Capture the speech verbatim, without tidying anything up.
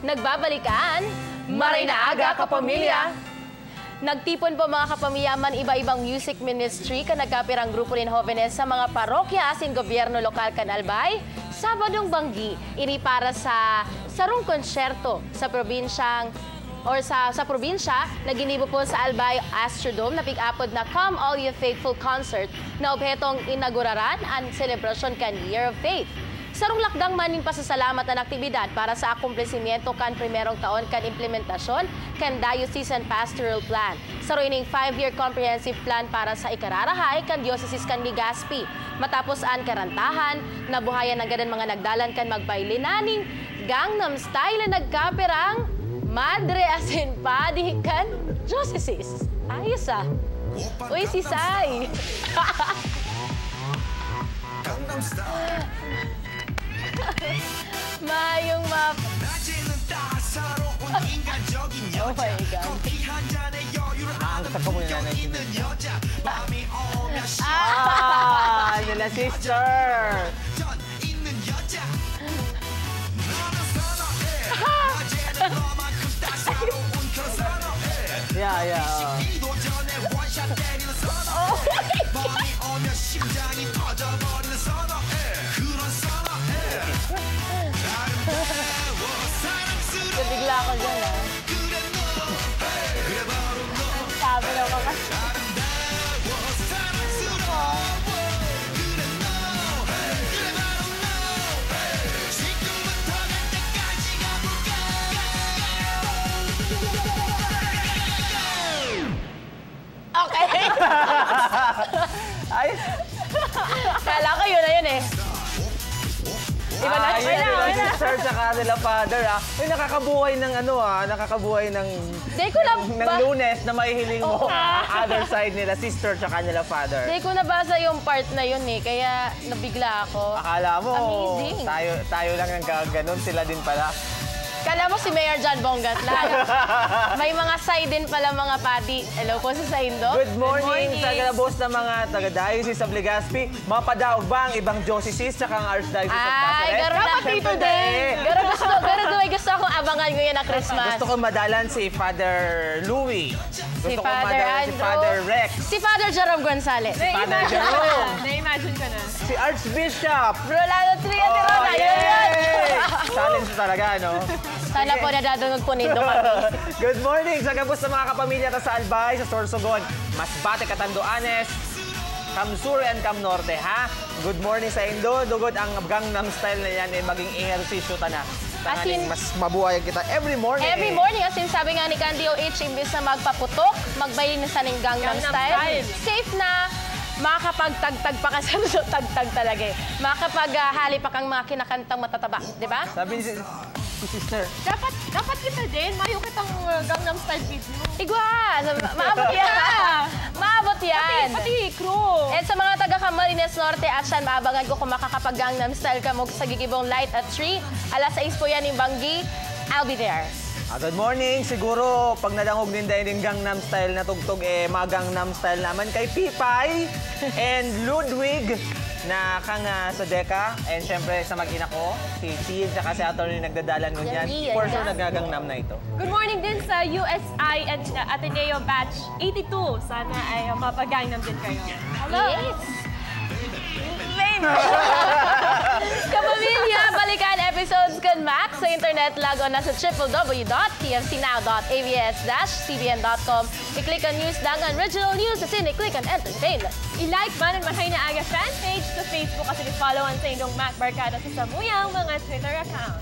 Nagbabalik an Maray na Aga, Kapamilya! Nagtipon po, mga kapamilya, man iba-ibang music ministry kan nagkapirang grupo nin hobenes sa mga parokya asin gobyerno lokal kan Albay, Sabadong Banggi. Ini para sa sarong konsyerto sa probinsyang or sa, sa probinsya na ginibo po sa Albay Astrodome na pig-apod na Come All You Faithful Concert na obhetong inaguraran an selebrasyon kan Year of Faith. Sarong lakdang man nin pasasalamat an aktibidad para sa akumplisimentu kan primerong taon kan implementasyon kan Diocesan Pastoral Plan. Saro ining five-year comprehensive plan para sa ikararahay kan Diocese kan Legazpi. Matapos an karantahan, nabuhayan nanggad an mga nagdalan kan magpaili na ning Gangnam Style na nagkapirang madre asin padi kan diocese. Ayos, ah. Uy, si Sai. Mayong map- Oh my God. Ang sa ko muna na yung Ah, nila sister. Yeah, yeah. Nabigla ako dyan, ah. Sabi ng mga Okay. Ay, Kala ko yun na yun eh. Iba na, ah, iba yun, na, yun, iba na. Sister tsaka nila father, ah. Uy, nakakabuhay ng ano, ah, nakakabuhay ng, Di ko lang ng ba- Lunes na mahihiling mo Oo. ang other side nila, sister tsaka nila father. Di ko nabasa yung part na yun eh, kaya nabigla ako. Akala mo, Amazing. tayo, tayo lang ang ganun, sila din pala. Kala mo si Mayor John Bongat lang. May mga side din pala, mga padi. Hello po sa saindo. Good morning, Good morning. Sa gabos na mga taga-Diocese of Legazpi. Mapadaog ba ang ibang dioceses tsaka ang Archdiocese of Ay, Nazareth? garo na. Siyempre, eh. Garo gusto, garo do, gusto akong abangan ngayon na Christmas. Gusto ko madalan si Father Louis. Gusto Si ko Father madalan si Andrew. Father Rex. Si Father Jerome Gonzalez. Father Jerome. Na-imagine ko na. Si Archbishop. Rolando Tria de Oh, Rosa, yun, yun. yay! Challenge talaga, no? Sana po nadadungog po nindo kami. Good morning sa gabos sa mga kapamilya ta sa Albay, sa Sorsogon, Masbate, Catanduanes, Cam Sur and Cam Norte, ha? Good morning sa indo. Dugod ang Gangnam Style na yan, eh, maging ehersisyo ta na. As Tanganing in- mas mabuhayan kita every morning. Every eh. Morning, as in, sabi nga ni kan D O H, imbis na magpaputok, magbayin na sa ning Gangnam Gangnam Style. Style. Safe na, makakapagtagtag pa kasi sa tagtag talaga eh. Makakapag-hali pa kang mga kinakantang matataba, di ba? Sabi ni si, si sister, Dapat, dapat kita din. Mayo kitang uh, Gangnam Style video. Igwa! Maabot yan! Maabot yan! Pati, pati crew. And sa mga taga Camarines Norte, at siyan, maabangan ko kung makakapag-Gangnam Style ka mo sa gigibong light at three. Alas sais po yan yung banggi. I'll be there. Ah, good morning. Siguro, pag nadangog ninda yung Gangnam Style na tugtog, eh, mga Gangnam Style naman kay Pipay and Ludwig na kang ah, sa Deca. And syempre, sa mag-ina ko, si Sid, saka si Attorney nagdadalan ngunyan. Yan, yan, For sure, yan. nagagangnam na ito. Good morning din sa U S I and uh, Ateneo Batch eighty-two. Sana ay uh, mapag-Gangnam din kayo. Hello! Yes! Kapamilya, balikan episodes kan Max sa internet. Log on na sa triple W dot T F C now dot A B S dash C B N dot com. I-click ang news dangan regional news sa sine, click ang entertainment. I-like man ang Maray na Aga fan page sa Facebook at i-follow ang sa indong Mac Barkada sa samuyang mga Twitter account.